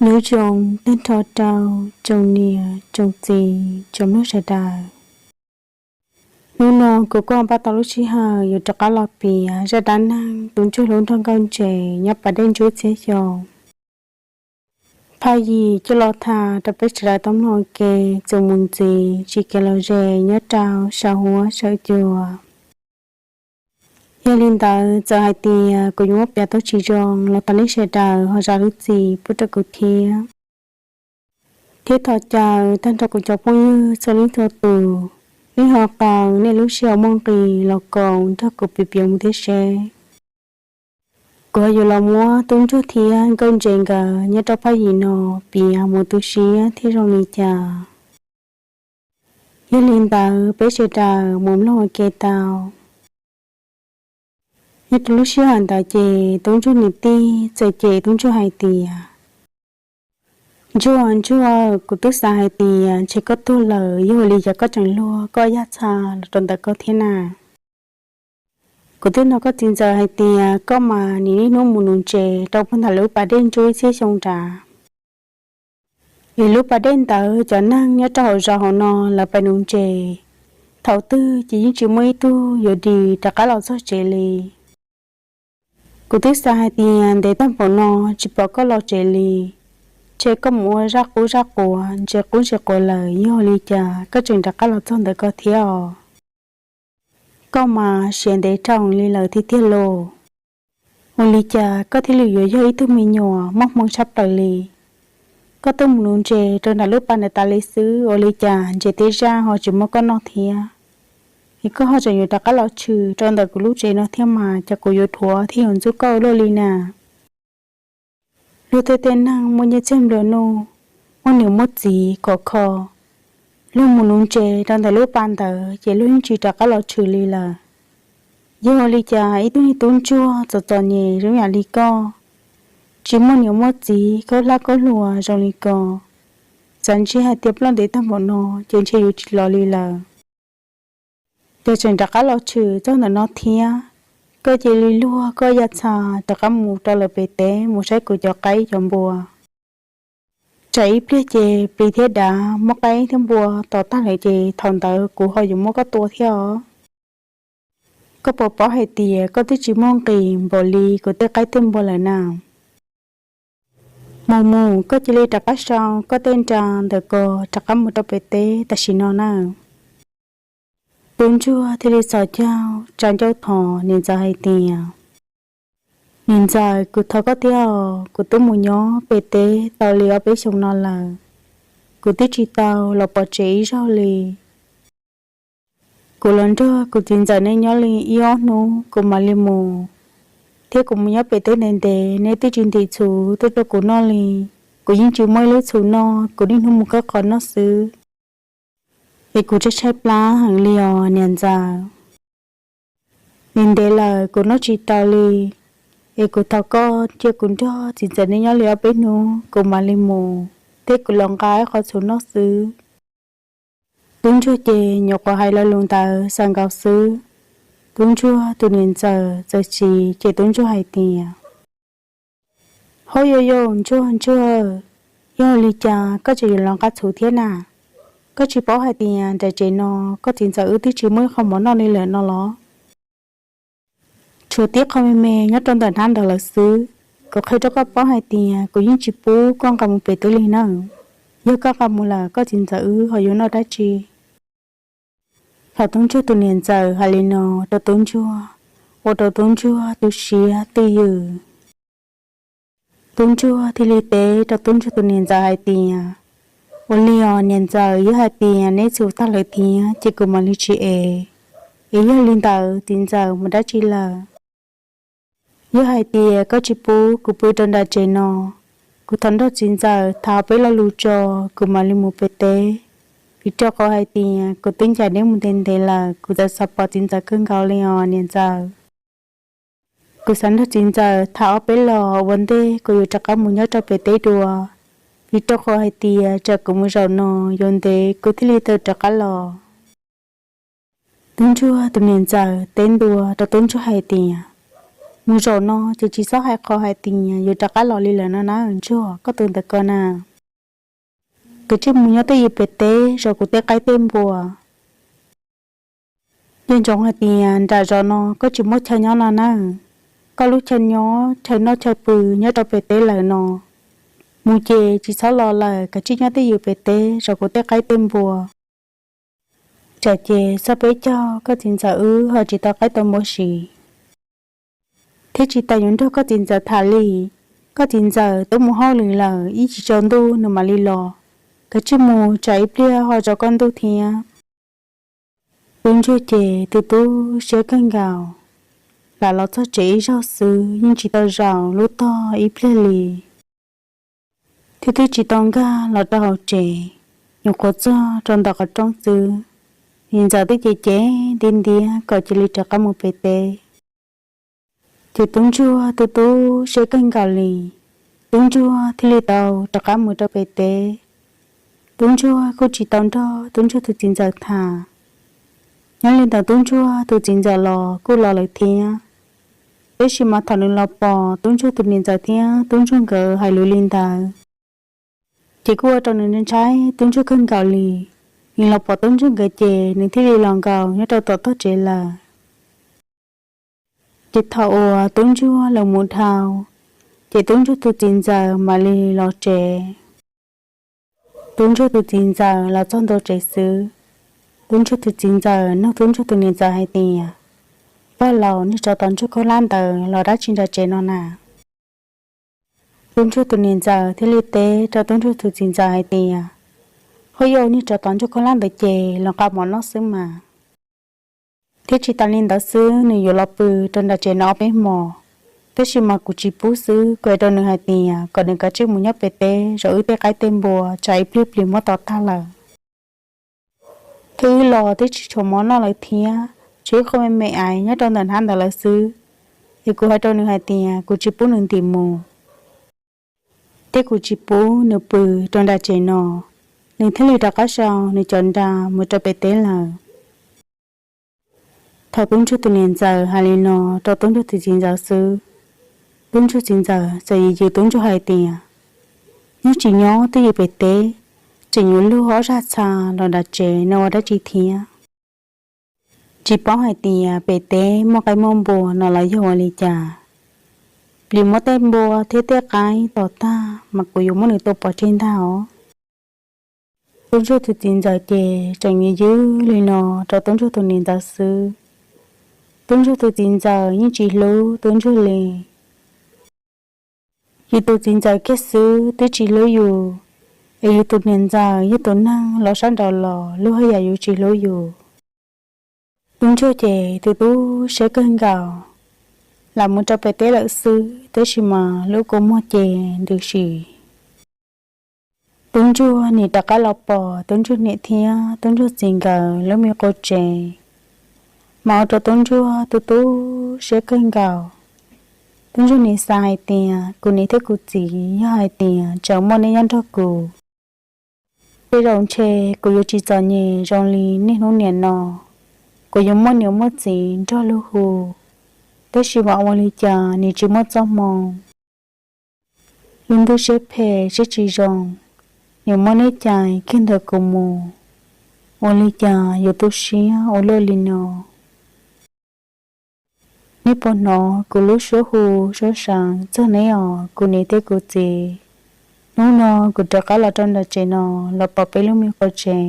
Nyob zoo tag nrho rau tsoom niam tsoom txiv tsoom mloog sawv daws. Hnub no kuv kuj npaj tau lub sij hawm yuav rov qab los piav zaj dab neeg Tub Ntsuag lub nroog Nkauj Ntses nyob pas dej ntsuab txhiab xyoo phaj yim coj los tham rau peb sawv daws tau mloog ua ke, txuas mus ntxiv tsis kev los ze nyob rau saum huab saum cua. Yog li ntawd txawm hais tias kuv yuav muab piav tau tsis zoo los thov nej sawv daws ho zam lub txim pub rau kuv thiab. Thiab thov caw tag nrho kuv cov phooj ywg txhua leej txhua tus, nej ho qee nej lub sij hawm muaj nqis los koom nrog kuv piav piav mus thiab seb kuv ho yuav los muab Tub Ntsuag thiab Nkauj Ntses nkawd nyob rau phaj yim no piav mus tu siab thiab zoo li cas. Yog li ntawd peb sawv daws mus mloog ua ke tau. Nyob rau lub sij hawm ntawd ces Tub Ntsuag niam tij txawm cem Tub Ntsuag hais tias, Ntsuag, Ntsuag, kuv twb xav hais tias ntshe koj tuag lawm, yog ua li cas koj tseem luag koj yaj txha los rau ntawm koj thiab na? Kuv twb nrog koj txiv ntxawm hais tias koj mas nim niaj hnub mus nuv ntses rau puag nram lub pas dej ntsuab ib txhiab xyoo nrad, es lub pas dej ntawd cov neeg nyob rau hauv zos hauv no lawv pais nuv ntses, thaum twg ces yeej tsis muaj ib tug yuav dim rov qab los txog tsev li. Kuv twb xav hais tias ntev tag npaum no tsis pom koj los tsev li, ntshe koj mus ua zaj qub zaj quav ntses qub ntses quav lawm, yog ua li cas koj tseem rov qab los txog ntawm koj thiab os? Koj mas siav ntev dhau li lawm tiag tiag lauj. Ua li cas koj thiaj li yuav yog ib tug me nyuam muaj hmoo tshaj plaws li? Koj twb mus nuv ntses rau nram lub pas ntawd tas li xwb, ua li cas ntses tej zaj ho tsis muaj koj noj thiab? Es koj ho tseem yuav rov qab los tshwm rau ntawm kuv lub tsev no thiab mas cas kuv yuav dhuav thiab yuav ntxub koj ua luaj li na? Luag tej tej neeg muaj nyiaj txiag nplua nuj, muaj niam muaj txiv khov kho, luag mus nuv ntses rau ntawm lub pas ntawd ces luag yeej tsis rov qab los tshwm li lawm. Yog ua li cas ib tug niag tub ntsuag txom txom nyem zoo yam li koj, tsis muaj niam muaj txiv khaub hlab khaub hluas zoo li ko, txav ntsig hais tias ploj ntev tag npaum no ces ntshe yuav tsis los li lawm, ces tseem rov qab los tshwm txog ntawm no thiab. Koj cia li luag koj yaj txha rov qab mus rau lawv pem teb mus saib kuv cov qaib cov npua. Tsam ib pliag ces plis thiab dav muab qaib thiab npua tom tag lawm ces thaum ntawd kuv ho yuav muab koj tua thiab os. Koj puas paub hais tias koj twb tsis muaj nqis npaum li kuv tej qaib tej npua lawm na? Mus mus, koj cia li rov qab sau koj tej nra ntawm ko rov qab mus rau pem teb tam sim no na. Tub ntsuag thiaj li txhos caug tsa ncauj thov niam ntxawm hais tias, Niam ntxawm, kuv thov koj thiab os, kuv twb mus nyob pem teb tau li ob peb xyoos no lawm, kuv twb tsis tau los pov tsev ib zaug li. Kuv los nrog kuv txiv ntxawm neb nyob li ib ob hnub kuv mam li mus, thiab kuv mus nyob pem teb ntev ntev neb twb tsis ntim txhuv tuaj rau kuv noj li. Kuv yeej tsis muaj ib lub txhuv noj, kuv niaj hnub mus khawb qhov noj xwb. Es kuv tshaib tshaib plab heev li os niam ntxawm. Ntev ntev lawm kuv noj tsis tau li, es kuv thov koj cia kuv nrog txiv ntxawm neb nyob li ob peb hnub kuv mam li mus, thiab kuv los nqa ib qho txhuv noj xwb. Tub ntsuag ces nyuam qhuav hais lo lus ntawd xav nkaus xwb, tub ntsuag tus niam ntxawm txawm tsis cem tub ntsuag hais tias, Hauj yau yau ntsuag ntsuag, yog li cas koj tseem yuav los nqa txhuv thiab na? Koj tsis paub hais tias nram tsev no koj txiv ntxawm wb twb tsis muaj ib qho mov noj li lawm no los? Tshuav tib qho me me nyob rau ntawm hnab ntawd lawm xwb. Kuv qhia rau koj paub hais tias kuv yeej tsis pub koj nqa mus pem teb li na. Yog koj nqa mus lawm koj txiv ntxawm wb ho yuav noj dab tsi? Thaum tub ntsuag tus niam ntxawm hais li no rau tub ntsuag, ua rau tub ntsuag tu siab twj ywm. Tub ntsuag thiaj li teb rau tub ntsuag tus niam ntxawm hais tias, Ua li os niam ntxawm, yog hais tias neb txhuv tag lawm thiab ces kuv mam li tsis ev. Es yog li ntawd txiv ntxawm mus dab tsi lawm? Yog hais tias koj tsis pub kuv pw rau nram tsev no, kuv thov nrog txiv ntxawm tham peb lo lus tso, kuv mam li mus pem teb. Vim rau qhov hais tias kuv twb ncaim neb mus ntev ntev lawm, kuv txawm xav pom txiv ntxawm kawg nkaus li os niam ntxawm. Kuv xav nrog txiv ntxawm tham ob peb lo ua ntej kuv yuav rov qab mus nyob rau pem teb dua. Vim rau qhov hais tias tsam kuv mus zaum no yuav ntev kuv thiaj li tau rov qab los. Tub ntsuag tus niam ntxawm teb ntua rau tub ntsuag hais tias, Mus zaum no ces tsis txhob hais qhov hais tias yuav rov qab los li lawm no na, Ntsuag, koj tus ntawm ko na. Koj cia li mus nyob twj ywm pem teb zov kuv tej qaib tej npua. Nco ntsoov hais tias nram zos no koj tsis muaj chaw nyob no na. Koj lub chaw nyob, chaw noj chaw pw nyob rau pem teb lawm no. Mus ces tsis txhob los lawm, koj cia li nyob twj ywm pem teb zov kuv tej qaib tej npua. Tsam ces txog peb caug koj txiv ntxawm wb ho tsis tau qaib tau npua siv. Thiab tsis tas yuav nrog koj txiv ntxawm tham li. Koj txiv ntxawm twb mus hauj lwm lawm, ib tsam tsaus ntuj nws mam li los. Koj cia li mus, tsam ib pliag ho tsaus koj ntuj thiab. Tub Ntsuag ces tu tu siab kawg nkaus, lam los txog tsev ib zaug xwb yeej tsis tau zaum lub tog ib pliag li. Thiab twb tsis tau nkag los rau hauv tsev, nyuam qhuav txog rau ntawm qhov rooj xwb, niam ntxawm twb cem cem ntiab ntiab kom cia li rov qab mus pem teb. Ces Tub Ntsuag tu tu siab kawg nkaus li, Tub Ntsuag thiaj li tau rov qab mus rau pem teb. Tub Ntsuag kuj tsis tau nrog Tub Ntsuag tus txiv ntxawm tham. Nyob li ntawd Tub Ntsuag tus txiv ntxawm los kuj los lawm thiab. Tab sis mas thaum nws los pom Tub Ntsuag tus niam ntxawm thiab Tub Ntsuag nkawd hais lus li ntawd, ces kuj ua rau nws ntshai Tub Ntsuag kawg nkaus li. Nws los pom Tub Ntsuag nkawd ces nws thiaj li los nkaus nyob rau tom tog tsev lawm. Ces thaum uas Tub Ntsuag los mus dhau, ces Tub Ntsuag tus txiv ntxawm mam li los tsev. Tub Ntsuag tus txiv ntxawm los txog ntua tsev xwb, Tub Ntsuag tus txiv ntxawm nug Tub Ntsuag tus niam ntxawm hais tias, Pog laus, nej tsov tom ntsuag khaub hlab ntawd los dab tsi nram tsev no na? Tub Ntsuag tus niam ntxawm thiaj li teb rau Tub Ntsuag tus txiv ntxawm hais tias, Ho yog nej tsov tom ntsuag khaub hlab ntawd ces los nqa mov noj xwb mas. Thiab tsis tas li ntawd xwb, nws yuav los pw rau nram tsev no ob peb hmos, tab sis mas kuv tsis pub xwb, kuv hais rau nws hais tias kom nws kav tsij mus nyob pem teb zov wb tej qaib tej npua, tsam ib pliag plis muab tom tag lawm. Thiab wb los twb tsis tshuav mov noj lawm thiab, tshuav ib qho me me ais nyob rau ntawm hnab ntawd lawm xwb. Es kuv hais rau nws hais tias kuv tsis pub nws ntim mus, thiab kuv tsis pub nws pw rau nram tsev no. Nws thiaj li rov qab sau nws cov nra mus rau pem teb lawm. Thaum Tub Ntsuag tus niam ntxawm hais li no rau Tub Ntsuag tus txiv ntxawm xwb, Tub Ntsuag txiv ntxawm txawm yws yws Tub Ntsuag hais tias, Nyob tsis nyob twj ywm pem teb, tseem yuav luag ob zaj txha los nram tsev no ua dab tsi thiab? Tsis paub hais tias pem teb muaj qaib muaj npua no los yog ua li cas. Plis muab tej npua thiab tej qaib tom tag mas kuv yuav muab nws tua pov tseg ntag os. Tub Ntsuag tus txiv ntxawm ces tseem yws yws li no rau Tub Ntsuag tus niam ntxawm xwb. Tub Ntsuag tus txiv ntxawm yeej tsis hlub Tub Ntsuag li. Yus tus txiv ntxawm kiag xwb twb tsis hlub yus, es yus tus niam ntxawm yog tus neeg los sab nraud los luag haj yam yuav tsis hlub yus. Tub Ntsuag ces tu tu siab kawg nkaus, lam mus rau pem teb lawm xwb, tab sis mas lub kua muag ces ntws sim. Tub Ntsuag nim rov qab los pom Tub Ntsuag niam thiab Tub Ntsuag txiv nkawd lub me qub tsev, mas ua rau Tub Ntsuag tu tu siab kawg nkaus. Tub Ntsuag nim xav hais tias, Kuv niam thiab kuv txiv, yog hais tias tseem muaj nej nyob nrog kuv, tej zaum ntshe kuv yuav tsis txom nyem zoo li niaj hnub niam no. Kuv yuav muaj niam muaj txiv nrog luag hu, tab sis mas ua li cas nim tsis muaj txoj hmoo. Lub ntuj siab phem siab tsis zoo, nim muab neb cais kiag ntawm kuv mus, ua li cas yuav tu siab ua luaj li no? Neb puas hnov kuv lub suab hu suab seev txog neb os kuv niam thiab kuv txiv? Hnub no kuv rov qab los rau nram tsev no los pom peb lub me qub tsev,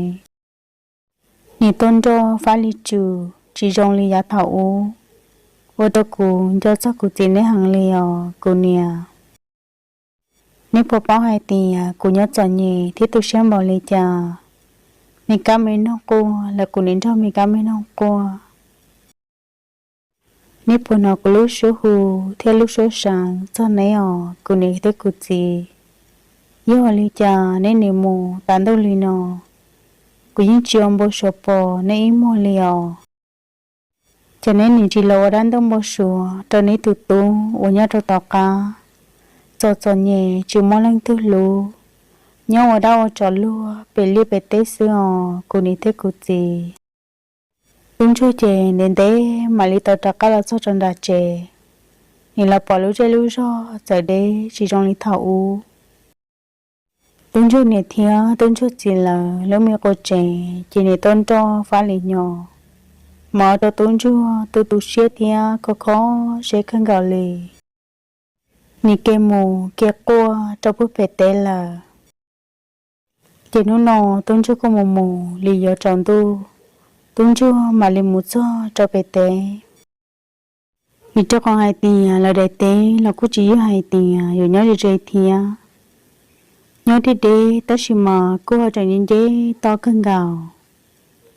nim tuaj nroj fab li tsum tsis zoo li yav thaum ub, ua rau kuv nco txog kuv txiv neb heev li os kuv niam. Neb puas paub hais tias kuv nyob txom nyem thiab tu siab npaum li cas? Me kab me noog quaj los kuv nim nrog me kab me noog quaj. Neb puas hnov kuv lub suab hu thiab lub suab seev txog neb os kuv niam thiab kuv txiv? Yog ua li cas neb nim mus tas ntuj li no, kuv yeej tsis ua npau suav pom neb ib muag li os. Ces neb nim tsis los ua dab ntuj npau suav rau neb tus tub uas nyob rau tom qab, txom txom nyem tsis muaj leej twg hlub, nyob ua dab ua tsov luag pem liaj pem teb xwb os kuv niam thiab kuv txiv. Tub Ntsuag ces ntev ntev mam li tau rov qab los txog rau nram tsev. nim los pom lub zej lub zog txawm deb tsis zoo li thaum ub. Tub ntsuag niam thiab tub ntsuag txiv lawv lub me qub tsev ces nim tuaj nroj fab li nyo, mas ua rau tub ntsuag tu tu siab thiab kho kho siab kawg nkaus li. Nim ke mus ke quaj rau puag pem teb lawm. Ces hnub no tub ntsuag kuj mus mus li yuav tsaus ntuj, tub ntsuag mam li mus txog rau pem teb. Vim rau qhov hais tias lawv daim teb los kuj tsis yog hais tias yuav nyob ze ze thiab, nyob deb deb tab sis mas kuj ho tseem nce nce toj kawg nkaus,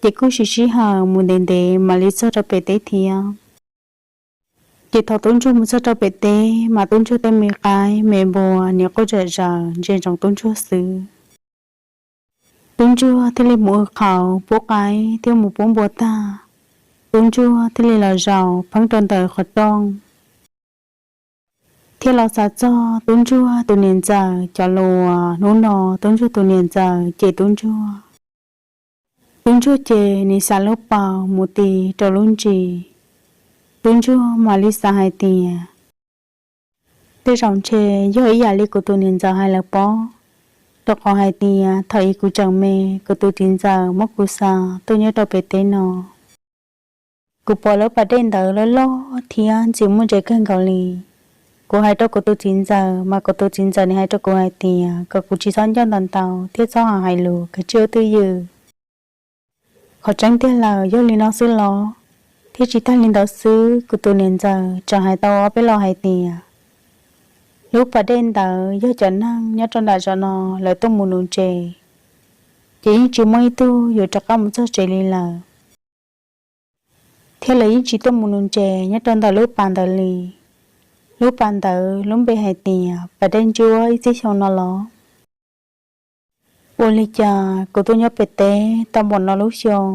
ces kuj siv sij hawm mus ntev ntev mam li txog rau pem teb thiab. Ces thaum tub ntsuag mus txog rau pem teb mas tub ntsuag tej me qaib me npua nim quaj zom zaws ntsia ntsoov tub ntsuag xwb. Tub ntsuag thiaj li mus qhauv pub qaib thiab mus pub npua tag, tub ntsuag thiaj li los zaum pheeb rau ntawm qhov rooj thiab los xav txog tub ntsuag tus niam ntxawm cov lus uas hnub no tub ntsuag tus niam ntxawm cem tub ntsuag. Tub ntsuag ces nim xa lub paus mus ti rau lub ntsis. Tub ntsuag mam li xav hais tias tej zaum ntshe yog ib yam li kuv tus niam ntxawm hais lawm pob, rau qhov hais tias thaum ub kuv tseem me, kuv tus txiv ntxawm muab kuv xa tuaj nyob rau pem teb no. Kuv pom lub pas dej ntawd loj loj thiab ntxim muaj ntses kawg nkaus li. Kuv hais rau kuv tus txiv ntxawm mas kuv tus txiv ntxawm nim hais rau kuv hais tias kom kuv tsis txhob ncauj ntau ntau thiab txhob hais lus kawg tsis ua twj ywm. Qhov tseeb tiag lawm yog li no xwb los? Thiab tsis tag li ntawd xwb, kuv tus niam ntxawm tseem hais tau ob peb lo hais tias lub pas dej ntawd yog cov neeg nyob rau nram zos no lawv tuaj mus nuv ntses, ces yeej tsis muaj ib tug yuav rov qab mus txog tsev li lawm. Thiab lawv yeej tsis tuaj mus nuv ntses nyob rau ntawm lub pas ntawd li. Lub pas ntawd lub npe hais tias pas dej ntsuab ib txhiab xyoo no los? Ua li cas kuv tuaj nyob pem teb tau npaum no lub xyoo,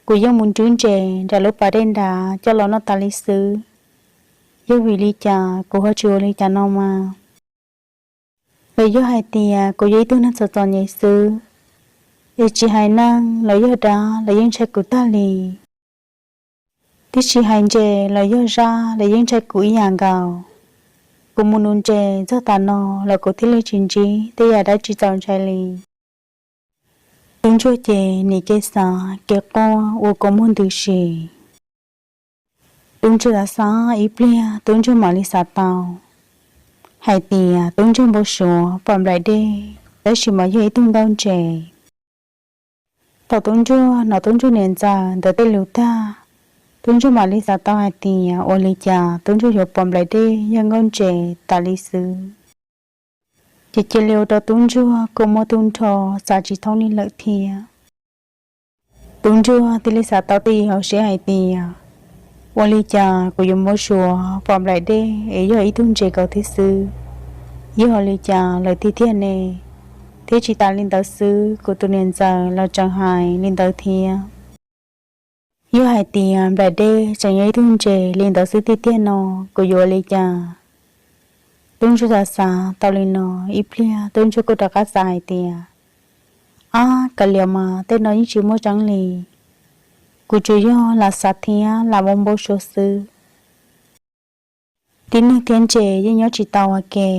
kuv yeej mus nrhiav ntses nram lub pas dej nrad coj los noj tas li xwb. Yog vim li cas kuv ho tsis ua li cas no mas? Los yog hais tias kuv yog ib tug neeg txom txom nyem xwb, es tsis hais neeg los yog dab los yeej ntshai kuv tag li. Tiam sis hais ntses los yog zaj los yeej ntshai kuv ib yam nkaus. Kuv mus nuv ntses txog tav no los kuv thiaj li tsis ntsib tej yam dab tsi txaus ntshai li. Tub ntsuag ces nim ke xav ke quaj ua kua muag ntws si. Tub ntsuag xav xav ib pliag tub ntsuag mam li xav tau hais tias tub ntsuag npau suav pom nplaim dej tab sis mas yog ib tug nkauj ntses. Thaum tub ntsuag hnov tub ntsuag niam ntxawm ntawd tej lus tag, tub ntsuag mam li xav tau hais tias ua li cas tub ntsuag yuav pom nplaim dej yog nkauj ntses tas li xwb. Ces cia li ua rau tub ntsuag kua muag tu nrho xav tsis thoob li lawm thiab. Tub ntsuag thiaj li xav tau tej hauv siab hais tias ua li cas kuv yuav npau suav pom nplaim dej es yog ib tug ntses nkaus thiab xwb. Yog li cas lawm tiag tiag ne? Thiab tsis tas li ntawd xwb, kuv tus niam ntxawm los tseem hais li ntawd thiab. Yog hais tias nplaim dej tseem yog ib tug ntses li ntawd xwb tiag tiag no, kuv yuav ua li cas? Tub ntsuag xav xav tau li no ib pliag tub ntsuag kuj rov qab xav hais tias, ab, kav liam mas tej no yeej tsis muaj tseeb li. Kuv tsuas yog lam xav thiab lam npau suav xwb. Tib neeg thiab ntses yeej nyob tsis tau ua ke,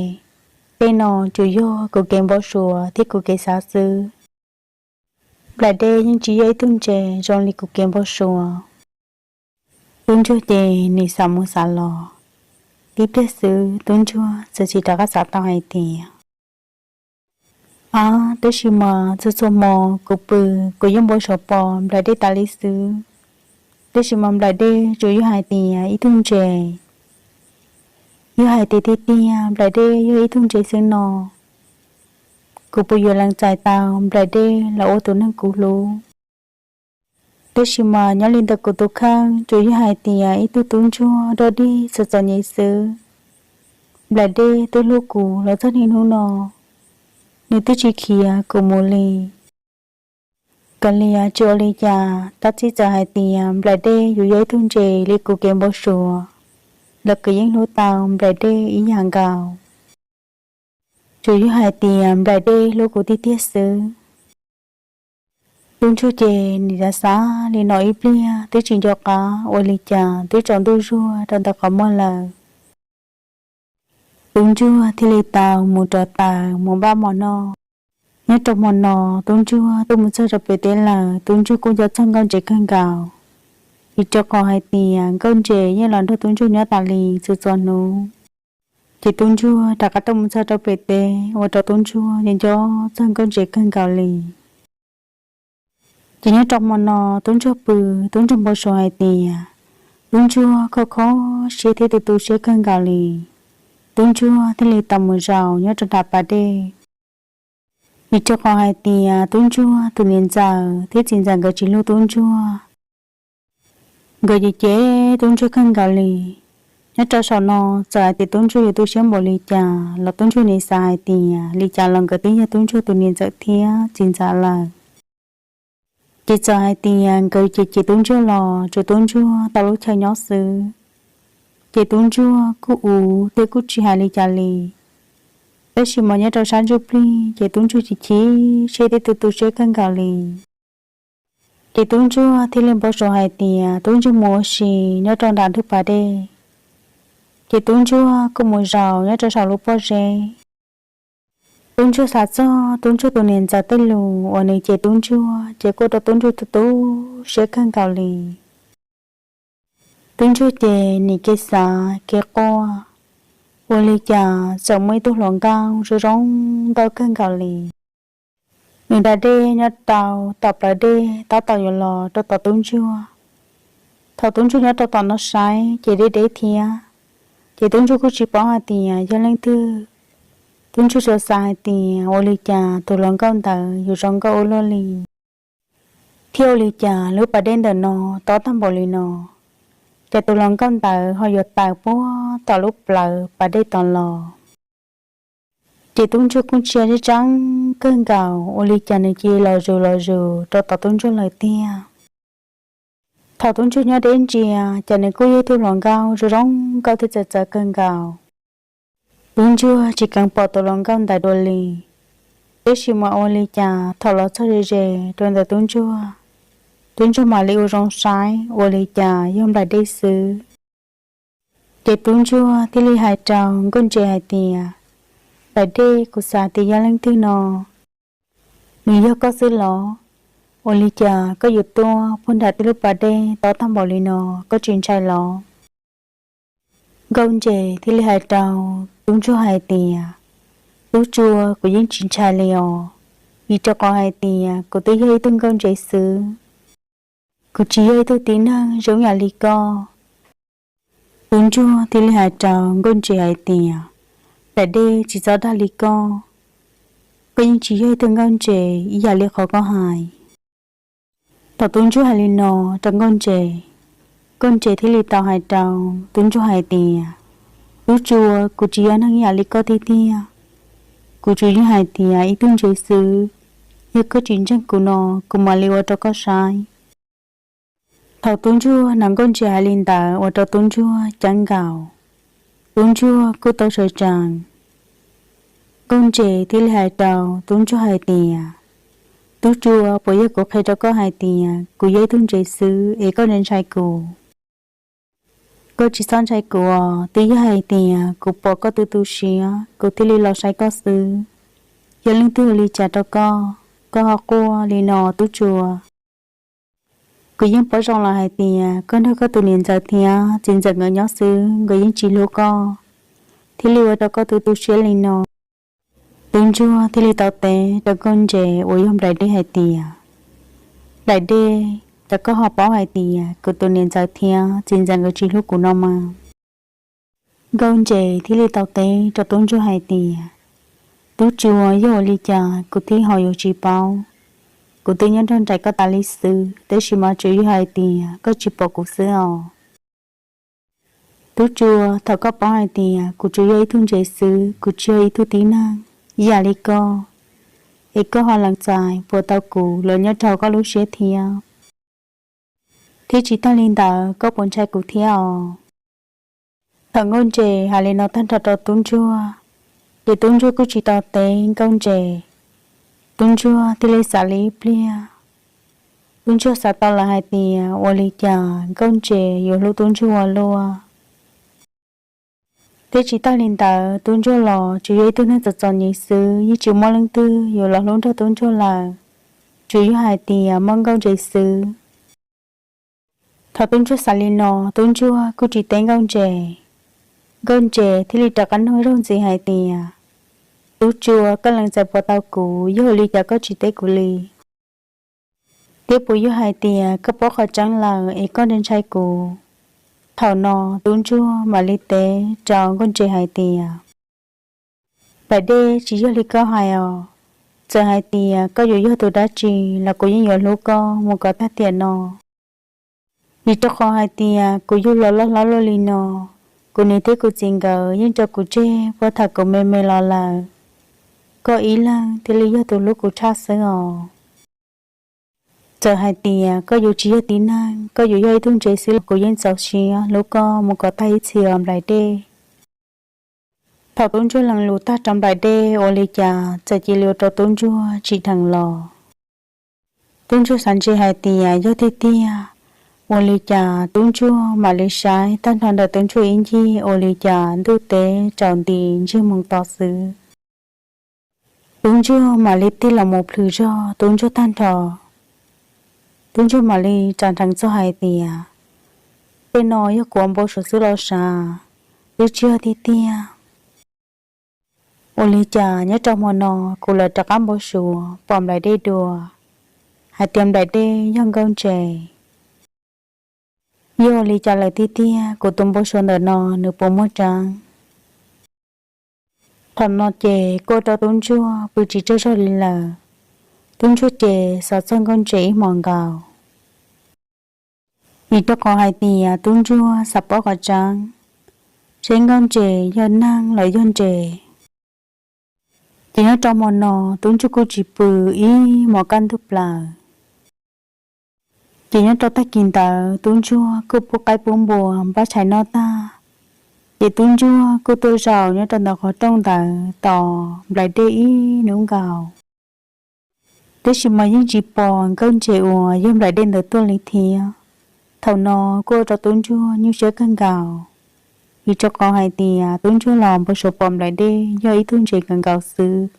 tej no tsuas yog kuv kev npau suav thiab kuv kev xav xwb. Nplaim dej yeej tsis yog ib tug ntses zoo li kuv kev npau suav. Tub ntsuag ces nim xav mus xav los, tib pliag xwb tub ntsuag txawm sim rov qab xav tau hais tias, ab, tab sis mas txhua txhua hmo kuv pw, kuv yeej npau suav pom nplaim dej tas li xwb. Tab sis mas nplaim dej tsuas yog hais tias ib tug ntses. Yog hais tias tiag tiag nplaim dej yog ib tug ntses xwb no, kuv puas yuav lees txais tau nplaim dej los ua tus neeg kuv hlub? Tab sis mas nyob li ntawm kuv tus kheej tsuas yog hais tias ib tug tub ntsuag dog dig txom txom nyem xwb. Nplaim dej twb hlub kuv los txog niaj hnub no, nws twb tsis khiav kuv mus li. Kav liam tsis ua li cas, tab txij txawm hais tias nplaim dej yuav yog ib tug ntses li kuv kev npau suav, los kuv yeej hlub tau nplaim dej ib yam nkaus. Tsuas yog hais tias nplaim dej hlub kuv tiag tiag xwb. Tub ntsuag ces nim xav xav li no ib pliag twb tsis nco qab ua li cas twb tsaus ntuj zuag rau ntawm qhov muag lawm. Tub ntsuag thiaj li tau mus rauv taws mus npaj mov noj. Nyob rau hmo no, tub ntsuag tuaj mus txog rau pem teb lawm, tub ntsuag kuj nco txog nkauj ntses kawg nkaus, vim rau qhov hais tias nkauj ntses yeej los nrog tub ntsuag nyob tas li txhua txhua hnub. Ces tub ntsuag rov qab tuaj mus txog rau pem teb ua rau tub ntsuag nco nco txog nkauj ntses kawg nkaus li. Ces nyob rau hmo no, tub ntsuag pw, tub ntsuag npau suav hais tias tub ntsuag kho kho siab thiab tu tu siab kawg nkaus li. Tub ntsuag thiaj li tau mus zaum nyob rau nram pas dej, vim rau qhov hais tias tub ntsuag tus niam ntxawm thiab txiv ntxawm nkawd tsis hlub tub ntsuag. Nkawd cem cem tub ntsuag kawg nkaus li. Nyob rau saum no, txawm hais tias tub ntsuag yuav tu siab npaum li cas los tub ntsuag nim xav hais tias li cas los nkawd twb yog tub ntsuag tus niam ntxawm thiab txiv ntxawm lawm. Ces txawm hais tias nkawd cem cem tub ntsuag los tsuas tub ntsuag tau lub chaw nyob xwb, ces tub ntsuag kuj ua thiab kuj tsis hais li cas li. Tab sis mas nyob rau sab ntsuj plig ces tub ntsuag chim chim siab thiab tu tu siab kawg nkaus li. Ces tub ntsuag thiaj li npau suav hais tias tub ntsuag mus ua si nyob rau nram ntug pas dej. Ces tub ntsuag kuj mus zaum nyob rau saum lub pob zeb. Tub ntsuag xav txog tub ntsuag tus niam ntxawm tej lus uas nws cem tub ntsuag ces kuj ua rau tub ntsuag tu tu siab kawg nkaus li. Tub ntsuag ces nim kev xav kev quaj, ua li cas txawm muaj ib tug hluas nkauj zoo zoo nkauj kawg nkaus li. Nws da dej nyob rau tom plawv dej tab tom yuav los rau tom tub ntsuag. Thaum tub ntsuag nyob rau tom no saib ces deb deb thiab, ces tub ntsuag kuj tsis paub hais tias yog leej twg. Tub ntsuag tsuas xav hais tias ua li cas tus hluas nkauj ntawd yuav zoo nkauj ua luaj li, thiab ua li cas lub pas dej ntawm no tob tag npaum li no, ces tus hluas nkauj ntawd ho yuav tawm puag tom lub plawv pas dej tom los. Ces tub ntsuag kuj ntsia tseeb tseeb kawg nkaus, ua li cas nws cia li los zus los zus rau tom tub ntsuag lawm tiag. Thaum tub ntsuag nyob deb ntsia ces nws kuj yog ib tug hluas nkauj zoo zoo nkauj thiab txawv txawv kawg nkaus. Tub ntsuag tsis kheev pom tus hluas nkauj ntawd dua li, tiam sis mas ua li cas thaum los txog ze ze rau ntawm tub ntsuag, tub ntsuag mam li ua zoo saib ua li cas yog nplaim dej xwb. Ces tub ntsuag thiaj li hais rau nkauj ntses hais tias, nplaim dej, kuv xav tias yog leej twg no. Nws yog koj xwb los? Ua li cas koj yuav tuaj puag nram tej lub pas dej tob tag npaum li no, koj tsis ntshai los? Nkauj ntses thiaj li hais rau tub ntsuag hais tias, tub ntsuag, kuv yeej tsis ntshai li os, vim rau qhov hais tias kuv twb yog ib tug nkauj ntses xwb, kuv tsis yog ib tug tib neeg zoo yam li koj. Tub ntsuag thiaj li hais rau nkauj ntses hais tias, nplaim dej, tsis txhob dag li koj, koj yeej tsis yog ib tug nkauj ntses ib yam li qhov koj hais. Thaum tub ntsuag hais li no rau nkauj ntses, nkauj ntses thiaj li tau hais rau tub ntsuag hais tias, tub ntsuag, kuv tsis yog neeg ib yam li koj tiag tiag, kuv tsuas yog hais tias ib tug ntses xwb, yog koj tsis ntseeg kuv no, kuv mam li ua rau koj saib. Thaum tub ntsuag hnov nkauj ntses hais li ntawd ua rau tub ntsuag ceeb nkaus, tub ntsuag kuj tau sawv tsees. Nkauj ntses thiaj li hais rau tub ntsuag hais tias, tub ntsuag, puas yog kuv qhia rau koj hais tias kuv yog ib tug ntses xwb es koj ntshai ntshai kuv? Koj tsis txhob ntshai kuv os, twb yog hais tias kuv pom koj tu tu siab kuv thiaj li los saib koj xwb. Yog leej twg ua li cas rau koj, koj ho quaj li no tub ntsuag? Kuv yeej paub zoo lawm hais tias koj nrog koj tus niam ntxawm thiab txiv ntxawm nkawd nyob xwb, nkawd yeej tsis hlub koj, thiaj li ua rau koj tu tu siab li no. Tub ntsuag thiaj li tau teb rau nkauj ntses uas yog nplaim dej hais tias, nplaim dej, cas koj ho paub hais tias kuv tus niam ntxawm thiab txiv ntxawm nkawd tsis hlub kuv no mas? Nkauj ntses thiaj li tau teb rau tub ntsuag hais tias, tub ntsuag, yog ua li cas kuv thiaj ho yuav tsis paub? Kuv twb nyob nrog nraim koj tas li xwb, tab sis mas tsuas yog hais tias koj tsis pom kuv xwb os. Tub ntsuag, thaum koj paub hais tias kuv tsuas yog ib tug ntses xwb, kuv tsis yog ib tug tib neeg ib yam li koj, es koj ho lees txais puas tau kuv los nyob rau koj lub siab thiab? Thiab tsis tag li ntawd, koj puas ntshai kuv thiab os? Thaum nkauj ntses hais li no tag nrho rau tub ntsuag, ces tub ntsuag kuj tsis tau teb nkauj ntses. Tub ntsuag thiaj li xav li ib pliag. Tub ntsuag xav tau lawm hais tias ua li cas nkauj ntses yuav hlub tub ntsuag ua luaj. Thiab tsis tas li ntawd, tub ntsuag los tsuas yog ib tug neeg txom txom nyem xwb, yeej tsis muaj leej twg yuav los hlub nrog tub ntsuag lawm, tsuas yog hais tias muaj nkauj ntses xwb. Thaum tub ntsuag xav li no, tub ntsuag kuj tsis teb nkauj ntses. Nkauj ntses thiaj li rov qab nug ib zaug ntxiv hais tias, Tub ntsuag, koj lees txais puas tau kuv? Yog ua li cas koj tsis teb kuv li? Thiab puas yog hais tias koj paub qhov tseeb lawm es koj ntshai ntshai kuv? Thaum no tub ntsuag mam li teb rau nkauj ntses hais tias, Nplaim dej, tsis yog li koj hais os. Txawm hais tias koj yuav yog tus dab tsi los kuv yeej yuav hlub koj mus kom tag tiam no. Vim rau qhov hais tias kuv yug los loj hlob luaj li no, kuv niam thiab kuv txiv nkawd yeej tso kuv tseg puag thaum kuv me me los lawm. Koj ib leeg thiaj li yog tus hlub kuv tshaj xwb os. Txawm hais tias koj yuav tsis yog tib neeg, koj yuav yog ib tug ntses xwb los kuv yeej txaus siab hlub koj mus kom tag ib txhis os nplaim dej. Thaum tub ntsuag lees lus tag rau nplaim dej, ua li cas txawm cia li ua rau tub ntsuag tsim dheev los. Tub ntsuag xav ntse hais tias yog tiag tiag, ua li cas tub ntsuag mam li saib tag nrho ntawm tub ntsuag ib ncig, ua li cas ntuj teb tsaus nti ntsiag moos to xwb. Tub ntsuag mam li tig los mus plhws zog tub ntsuag tag nrho. Tub ntsuag mam li tsa nrheev txog hais tias, Tej no yog kuv ua npau suav xwb los sav, twb tsis yog tiag tiag. Ua li cas nyob rau hmo no kuv lawv rov qab npau suav pom nplaim dej dua, hais tias nplaim dej yog nkauj ntses. Yog ua li cas lawm tiag tiag, kuv tus npau suav ntawm no nws puas muaj tseeb? Thaum no ces kuj ua rau tub ntsuag pw tsis tsaug zog li lawm. Tub ntsuag ces xav txog nkauj ntses ib hmos nkaus. Vim rau qhov hais tias tub ntsuag xav paub qhov tseeb, seb nkauj ntses yog neeg los yog ntses. Ces nyob rau hmo no tub ntsuag kuj tsis pw ib hmos kaj ntug plaws. Ces nyob rau tag kis ntawd tub ntsuag kuj pub qaib pub npua npaj tshais noj tag, ces tub ntsuag kuj tuaj zaum nyob rau ntawm qhov rooj ntawd tos nplaim dej ib hnub nkaus. Tab sis mas yeej tsis pom nkauj ntses uas yog nplaim dej ntawd tuaj li thiab. Thaum no kuj ua rau tub ntsuag nyuaj siab kawg nkaus, vim rau qhov hais tias tub ntsuag los npau suav pom nplaim dej yog ib tug ntses kawg nkaus xwb.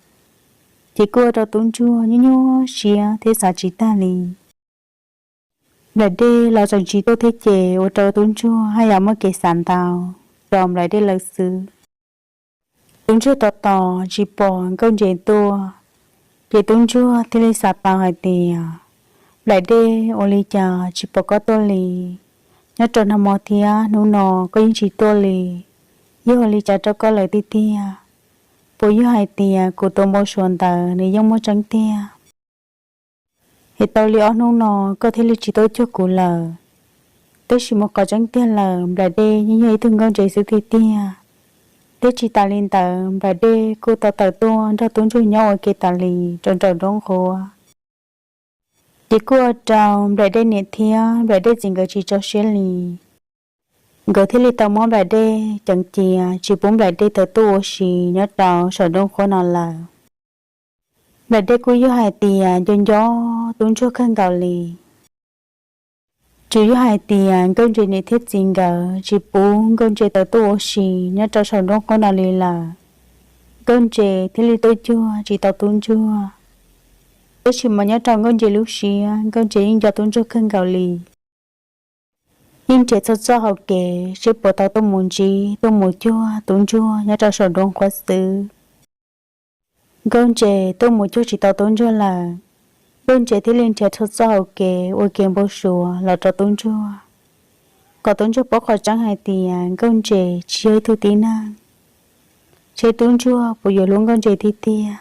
Ces kuj ua rau tub ntsuag nyuaj nyuaj siab thiab xav tsis tag li. Nplaim dej los tseem tsis tuaj thiab ces ua rau tub ntsuag haj yam muaj kev xav ntau rau nplaim dej lawm xwb. Tub ntsuag tos tos tsis pom nkauj ntses tuaj, ces tub ntsuag thiaj li xav tau hais tias, Nplaim dej, ua li cas tsis pom koj tuaj li? Nyob rau nag hmo thiab hnub no koj yeej tsis tuaj li. Yog ua li cas rau koj lawm tiag tiag? Puas yog hais tias kuv tus npau suav ntawd nws yeej muaj tseeb tiag, es tau li ob hnub no koj thiaj li tsis tuaj cuag kuv lawm? Tab sis mas qhov tseeb tiag lawm nplaim dej yeej yog ib tug nkauj ntses xwb tiag tiag. Thiab tsis tas li ntawd nplaim dej kuj tau tawm tuaj nrog tub ntsuag nyob ua ke tas li rau nraum nruab nqhuab. Ces kuj ua rau nplaim dej niam thiab nplaim dej txiv nkawd tsis tso siab li. Nkawd thiaj li tau muab nplaim dej ceev cia tsis pub nplaim dej tawm tuaj ua si nyob rau saum nruab nqhuab no lawm. Nplaim dej kuj yog hais tias nco nco tub ntsuag kawg nkaus li. Tsuas yog hais tias nkauj ntses niam thiab txiv nkawd tsis pub nkauj ntses tawm tuaj ua si nyob rau saum nruab nqhuab no li lawm, nkauj ntses thiaj li tuaj cuag tsis tau tub ntsuag. Tab sis mas nyob rau nkauj ntses lub siab, nkauj ntses yeej nco tub ntsuag kawg nkaus li. Yeej nrhiav txhua txoj hau kev seb puas tau tuaj mus ntsib tuaj mus cuag tub ntsuag nyob rau saum nruab nqhuab xwb. Nkauj ntses tuaj mus cuag tsis tau tub ntsuag lawm, nkauj ntses thiaj li nrhiav txhua txoj hau kev ua kev npau suav los rau tub ntsuag, kom tub ntsuag paub qhov tseeb hais tias nkauj ntses tsis yog ib tug tib neeg, seb tub ntsuag puas yuav hlub nkauj ntses tiag tiag.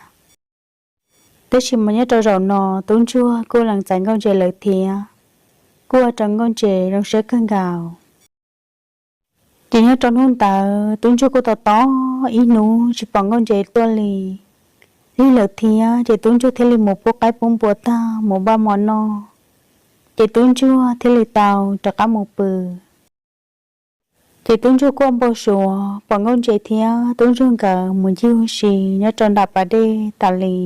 Tab sis mas nyob rau zaum no tub ntsuag kuj lees txais nkauj ntses lawm thiab, kuj ua rau nkauj ntses zoo siab kawg nkaus. Ces nyob rau hnub ntawd tub ntsuag kuj tos tos ib hnub tsis pom nkauj ntses tuaj li. Lig lawm thiab ces tub ntsuag thiaj li mus pub qaib pub npua tag mus npaj mov noj, ces tub ntsuag thiaj li tau rov qab mus pw. Ces tub ntsuag kuj npau suav pom nkauj ntses thiab tub ntsuag nkawd mus ncig ua si nyob rau nram pas dej tas li.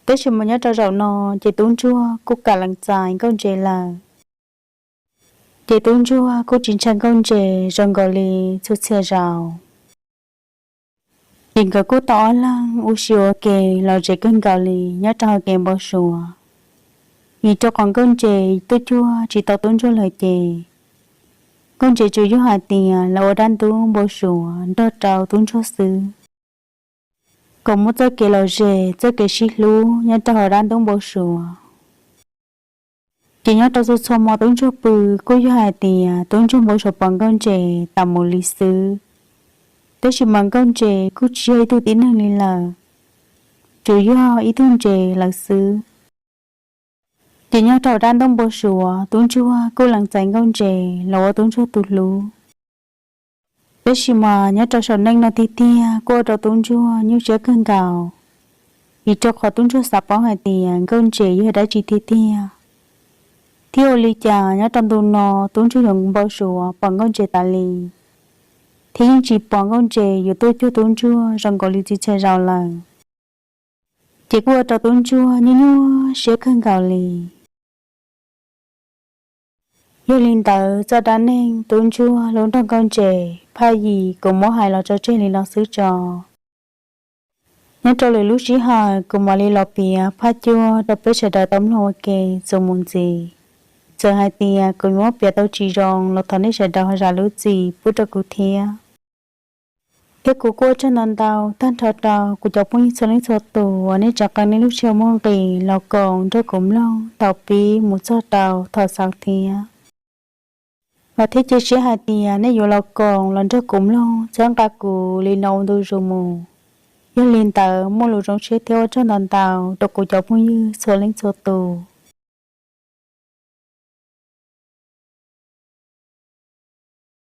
Tab sis mas nyob rau zaum no ces tub ntsuag kuj kam lees txais nkauj ntses lawm. Ces tub ntsuag kuj tsis ntshai nkauj ntses zoo nkaus li txhua txhia zaus. Ces nkawd kuj tau ob leeg ua si ua ke los zem kawg nkaus li nyob rau hauv kev npau suav. Vim rau qhov nkauj ntses twb cuag tsis tau tub ntsuag lawm ces nkauj ntses tsuas yog hais tias los ua dab ntub npau suav nrog rau tub ntsuag xwb, kom muaj txoj kev lom zem txoj kev sib hlub nyob rau hauv dab ntub npau suav. Ces nyob rau txhua txhua hmo tub ntsuag pw kuj yog hais tias tub ntsuag npau suav pom nkauj ntses tas mus li xwb. Tab sis mas nkauj ntses kuj tsis yog ib tug tib neeg li lawm, tsuas yog ib tug ntses lawm xwb. Ces nyob rau dab ntub npau suav tub ntsuag kuj lees txais nkauj ntses los ua tub ntsuag tus hlub. Tab sis mas nyob rau saum neej no tiag tiag kuj ua rau tub ntsuag nyuaj siab kawg nkaus, vim rau qhov tub ntsuag xav paub hais tias nkauj ntses yog dab tsi tiag tiag, thiab ua li cas nyob rau ntu no tub ntsuag yuav npau suav pom nkauj ntses tas li, thiab yeej tsis pom nkauj ntses yuav tuaj cuag tub ntsuag zoo nkaus li txhua txhia zaus lawm. Ces kuj ua rau tub ntsuag nyuaj nyuaj siab kawg nkaus li. Yog li ntawd txoj dab neeg tub ntsuag hlub nrog nkauj ntses phaj yim kuv muab hais los tso tseg li no xwb tso. Nyob rau lwm lub sij hawm kuv mam li los piav phaj cuaj rau peb sawv daws tau mloog ua ke txuas mus ntxiv. Txawm hais tias kuv muab piav tau tsis zoo los thov nej sawv daws ho zam lub txim pub rau kuv thiab. Thiab kuv kuj ua tsaug ntau ntau tag nrho rau kuv cov phooj ywg txhua leej txhua tus uas nej tseem qee nej lub sij hawm muaj nqis los koom nrog kuv mloog thaum pib mus txog rau thaum xaus thiab. Vam thiab cia siab hais tias nej yuav los koom los nrog kuv mloog txhawb nqa kuv li no ua ntu zus mus. Yog li ntawd muaj lus zoo siab thiab ua tsaug ntau ntau rau kuv cov phooj ywg txhua leej txhua tus.